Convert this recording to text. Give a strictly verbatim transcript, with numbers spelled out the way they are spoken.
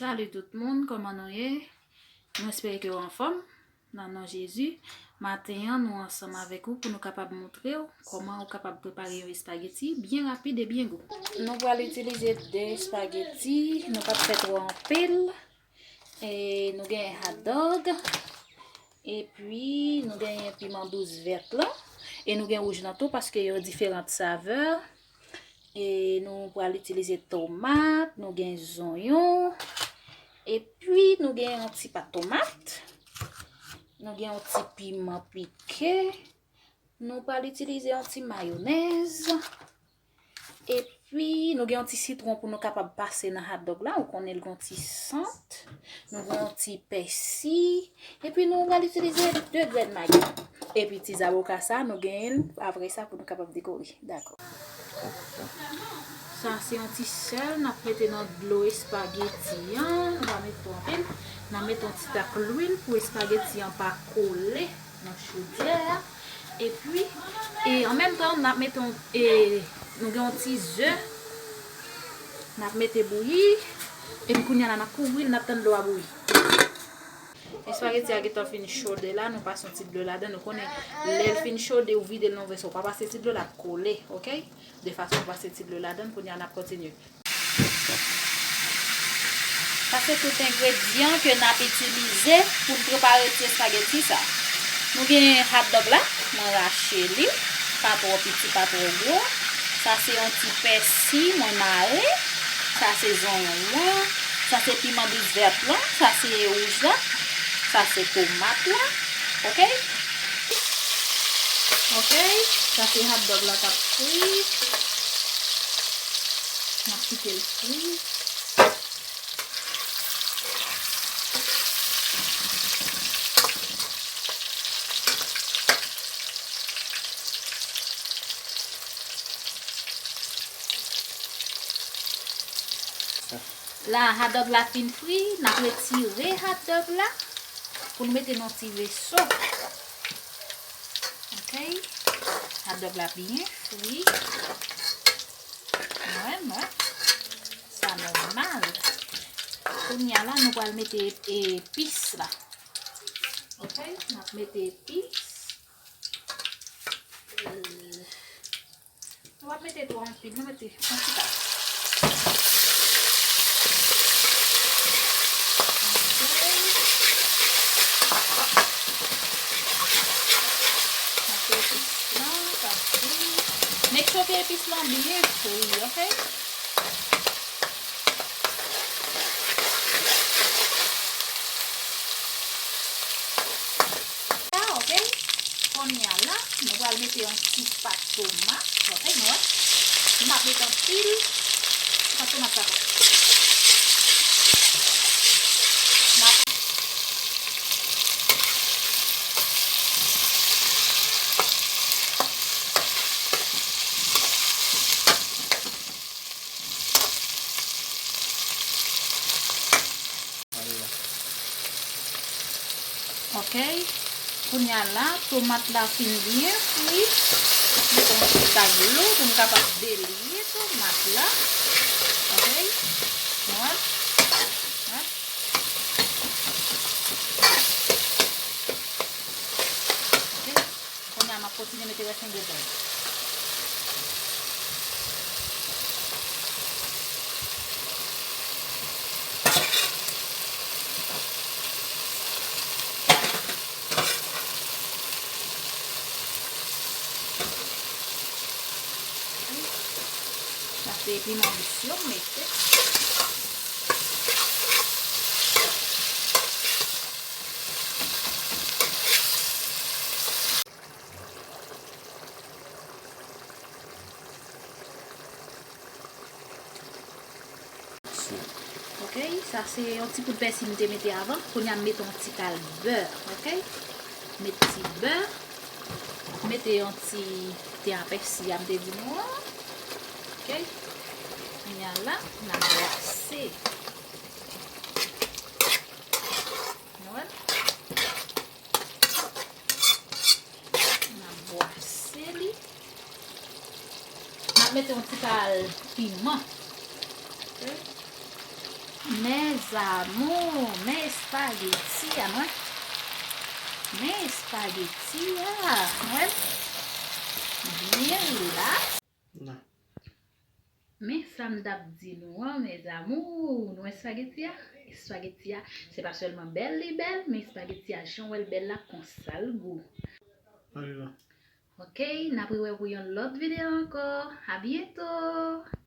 Salut tout moun, kòman nou ye? Nou espere ke w anfòm. Nan non Jezi, maten an, nou ansanm avèk ou pou nou kapab montre w kòman ou kapab prepare yon espageti byen rapid e byen gou. Nou pral itilize de espageti, nou p ap fè twò anpil. E nou gen hot dog, epi nou gen piman dous vèt lan, e nou gen wouj lan tou paske yo diferan savè. E nou pral itilize tomat, nou gen zonyon, epi nou gen yon ti pat tomat, nou gen yon ti piman pike, nou pral itilize yon ti mayonèz, epi nou gen yon ti sitwon pou nou kapab pase nan hot dog la, ou konnen l gen yon ti sant, nou gen yon ti pèsi, epi nou pral itilize de grenn magi. Epi ti zaboka sa, nou genyen l apre sa pou nou kapab dekore. Dakò. Sa se yon ti sèl n ap mete nan dlo espageti an. Nou pa mete twò anpil. N ap mete yon ti tak lwil pou espageti an pa kole nan chodyè a. Epi, e, an menm tan, n ap mete yon, e, nou gen yon ti ze. N ap mete bouyi. Epi kounye a la, n ap kouvri l, n ap tann dlo a bouyi. Espageti a gentan fin chode la, nou pase yon ti dlo ladan. Nou konnen lè l fin chode, ou vide l nan yon vèso. Ou pa pase ti dlo, l ap kole, oke? De fason ou pase ti dlo ladan, kounye a n ap kontinye. Sa se tout engredyan ke n ap itilize pou n prepare ti espageti sa. Nou gen hot dog la, mwen rache li, pa twò piti, pa twò gwo. Sa se yon ti pèsi, mwen mare. Sa se zonyon an. Sa se piman dous vèt lan. Sa se wouj la. Sa se tomat la. Oke? Oke? Sa se hot dog la k ap fri. N ap kite l fri. La, hot dog la fin fri, n ap retire hot dog la pou n mete nan ti veso. Oke? Hot dog la byen fri. Mwen, mwen. Sa nòmal. Kounye a la, nou pral mete epis la. Oke? N ap mete epis. Euh, nou p ap mete twò anpil, nou mete yon ti kal. Oke. Mete epis lan, sa fri. Make sure ke epis lan byen fri, oke? Sa, oke? Kounye a la, nou pral mete yon ti pat tomat, oke, nou wè? M p ap mete anpil, ti pat tomat sa. M ap Ok. Kounye a la, tomat la fin byen fri. Mete yon ti tak dlo pou m kapab delye tomat la. Ok. Wè. Wè. Ok. Kounye a, m ap kontinye mete rès engredyan yo. Sa se piman dous yo m mete. Ok, sa se yon ti poud pèsi m te mete avan. Kounye a m mete yon ti kal bè, ok? Met ti bè. Mete yon ti te a pèsi a m te di nou an. Ok? Kounye a la, n a brase. Nou wè? N ap bwase li. N ap mete yon ti kal piman. Ok? Mes amours, men espageti a mwen. Men espageti a mwen. Byen la. Nan. Men sa m t ap di nou an, mes amours, nou wè espageti a? Espageti a, se pa sèlman bèl li bèl, men espageti a, jan w wè l bèl la, konsa l gou. Ann vivan. Ok, n ap rewè pou yon lòt videyo ankò. A byento!